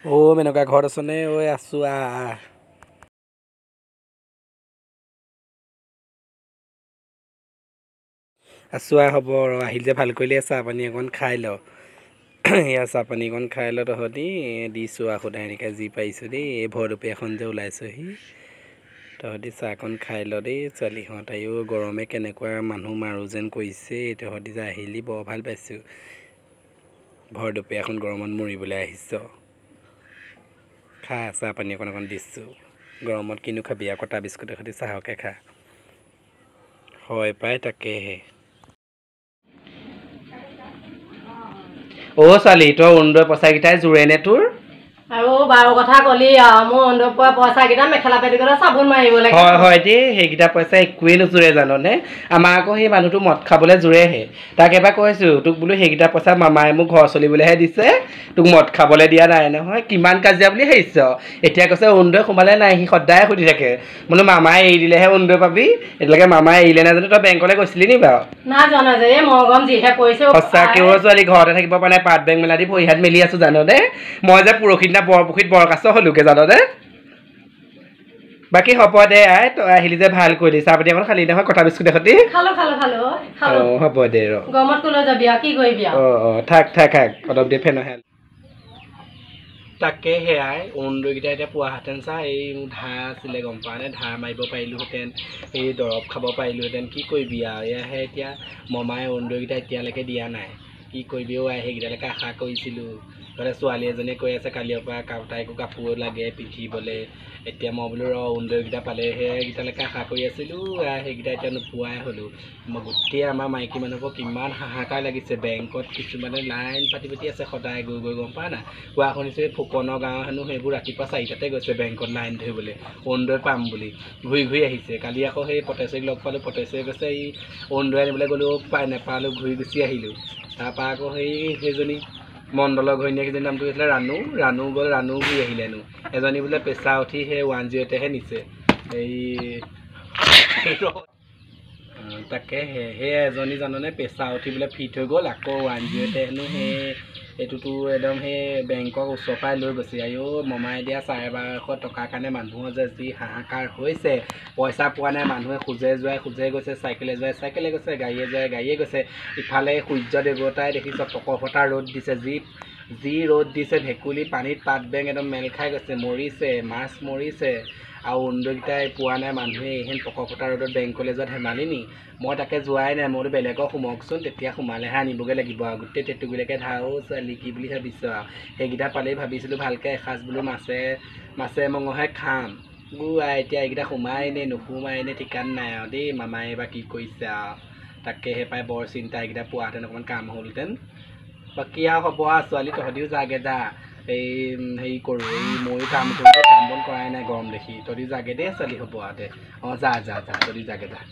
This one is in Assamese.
অ' মেনকা ঘৰত আছনে? ঐ আছোঁ, আহ আছোঁ আহ, হ'ব ৰ, আহিল যে ভাল কৰিলে, চাহ পানী অকণ খাই ল। এয়া চাহ পানী অকণ খাই ল তহঁতি, দিছোঁ আৰু সোধাই এনেকৈ যি পাৰিছোঁ দেই। এই ভৰদুপীয়াখন যে ওলাইছোহি, তহঁতি চাহকণ খাই ল দেই ছোৱালীহঁত। আইঅ গৰমে কেনেকুৱা মানুহ মাৰোঁ যেন কৰিছে। তহঁতি যে আহিলি বৰ ভাল পাইছোঁ। ভৰদুপীয়াখন গৰমত মৰিবলৈ আহিছ। খা, চাহ পানী অকণ অকণ দিছোঁ। গৰমত কিনো খাবি আৰু, কটা বিস্কুটৰ সৈতে চাহকে খা। হয় পাই তাকেহে। অ' ছোৱালী, তই অৰুণোদয় পইচাকেইটাই জোৰে নে তোৰ? আৰু বাৰু কথা ক'লি আৰু, মোৰ অৰুণোদয় পোৱা পইচাকেইটা মেখেলা পেটিকোটত চাবোন মাৰিব লাগে। হয় হয় দেই, সেইকেইটা পইচা একোৱেই নোজোৰে জাননে? আমাৰ আকৌ সেই মানুহটো মদ খাবলৈ জোৰেহে। তাক এবাৰ কৈছোঁ, তোক বোলো সেইকেইটা পইচা মামাই মোক ঘৰ চলিবলৈহে দিছে, তোক মদ খাবলৈ দিয়া নাই নহয়। কিমান কাজিয়া বুলি ভাবিছ? এতিয়া কৈছে অৰুণোদয় সোমালে নাই, সি সদায় সুধি থাকে। বোলো মামাই এৰি দিলেহে অৰুণোদয় পাবি, এতিয়ালৈকে মামাই এৰিলে নাজানো। তই বেংকলৈ গৈছিলি নি বাৰু? নাই যোৱা, নাই যোৱা, এই মৰগম যিহে পৰিছে। সঁচাকে অ' ছোৱালী, ঘৰতে থাকিব পৰা নাই, পাত বেংক মেলা দি ভৰি হাত মেলি আছোঁ জাননে? মই যে পৰহি দিনা বৰপুখুৰীত বৰকাছ হ'লোগৈ জাননে? বাকী হ'ব দে আই, তই আহিলি যে ভাল কৰিলি। চাহ পানী অকণ খালি নহয়, কটা বিস্কুট এখতি? খালো খালো খালো খালো। অঁ হ'ব দে ৰ। গৰমত ক'লৈ যাবি আৰু, কি কৰিবি আৰু? অঁ অঁ, থাক থাক থাক অলপ দেৰি ফেনৰ হে। তাকে সেয়াই অৰুণোদয়কেইটা এতিয়া পোৱাহেঁতেন চা, এই মোৰ ধাৰ আছিলে গম পোৱা নে, ধাৰ মাৰিব পাৰিলোহেঁতেন, এই দৰৱ খাব পাৰিলোহেঁতেন। কি কৰিবি আৰু, এয়াহে এতিয়া মমাই অৰুণোদয়কেইটা এতিয়ালৈকে দিয়া নাই। কি কৰিবি অ' আই, সেইকেইটালৈকে আশা কৰিছিলোঁ। ইফালে ছোৱালী এজনীয়ে কৈ আছে কালিৰ পৰা তাইকো কাপোৰ লাগে পিন্ধিবলৈ। এতিয়া মই বোলো ৰ, অৰুণোদয়কেইটা পালেহে, সেইকেইটালৈকে আশা কৰি আছিলোঁ, সেইকেইটা এতিয়া নোপোৱাই হ'লোঁ। মই গোটেই আমাৰ মাইকী মানুহবোৰ কিমান হাহাকাৰ লাগিছে। বেংকত কিছুমানে লাইন পাতি পাতি আছে সদায় গৈ গৈ, গম পোৱা নাই? কোৱা শুনিছোঁ এই ফুকনৰ গাঁৱৰ হেনো সেইবোৰ ৰাতিপুৱা 4টাতে গৈছে বেংকত লাইন ধৰিবলৈ, অৰুণোদয় পাম বুলি ঘূৰি ঘূৰি আহিছে। কালি আকৌ সেই পটেশ্বৰীক লগ পালোঁ, পটেশ্বৰীয়ে কৈছে এই অৰুণোদয় আনিবলৈ গ'লোঁ, পাই নাপালোঁ, ঘূৰি গুচি আহিলোঁ। তাৰপৰা আকৌ সেইজনী মণ্ডলৰ ঘৈণীয়েকজনীৰ নামটো কৈছিলে ৰাণু, ৰাণু গ'ল, ৰাণু ঘূৰি আহিলে হেনো। এজনী বোলে পেচা উঠি সেই 108-তেহে নিছে। এই তাকে সেই এজনী জাননে পেচা উঠি বোলে ফিট হৈ গ'ল, আকৌ 108-তে হেনো সেই এইটোতো একদম সেই বেংকৰ ওচৰৰ পৰাই লৈ গৈছে। আইঅ মমাই দিয়া 1250 টকাৰ কাৰণে মানুহৰ যে যি হাহাকাৰ হৈছে, পইচা পোৱা নাই মানুহে, খোজে যোৱাই খোজে গৈছে, চাইকেলে যোৱাই চাইকেলে গৈছে, গাড়ীয়ে যোৱাই গাড়ীয়ে গৈছে। ইফালে সূৰ্য দেৱতাই দেখিছ পকফটা ৰ'দ দিছে, যি যি ৰ'দ দিছে, ভেকুলী পানীত পাত বেং একদম মেল খাই গৈছে, মৰিছে, মাছ মৰিছে। আৰু অৰুণোদয়কেইটাই পোৱা নাই মানুহে, এইহেন পকফটা ৰ'দত বেংকলৈ যোৱা ধেমালি নি? মই তাকে যোৱাই নাই, মই বোলো বেলেগৰ সোমকচোন, তেতিয়া সোমালেহে আনিবগৈ লাগিব আৰু। গোটেই টেটুগুৰিলৈকে ধাও ছোৱালী, কি বুলি ভাবিছ আৰু? সেইকেইটা পালেই ভাবিছিলোঁ ভালকৈ এসাঁজ বোলো মাছে মাছে মঙহে খাম। গু আই, এতিয়া এইকেইটা সোমাই নে নোসোমাই নে ঠিকান নাই আৰু দেই। মামাই এইবাৰ কি কৰিছে আৰু, তাকেহে পাই বৰ চিন্তা। এইকেইটা পোৱাহেঁতেন অকণমান কাম হ'লহেঁতেন। বাকী আৰু হ'ব আৰু ছোৱালী, তহঁতিও যাগে যা। এই হেৰি কৰোঁ, এই ময়ো কাম কৰোঁ, কাম বন কৰাই নাই গৰম দেখি। তহঁতি যাগে দেই ছোৱালী, হ'ব আৰু দে। অঁ যা যা যা, তহঁতি যাগে যা।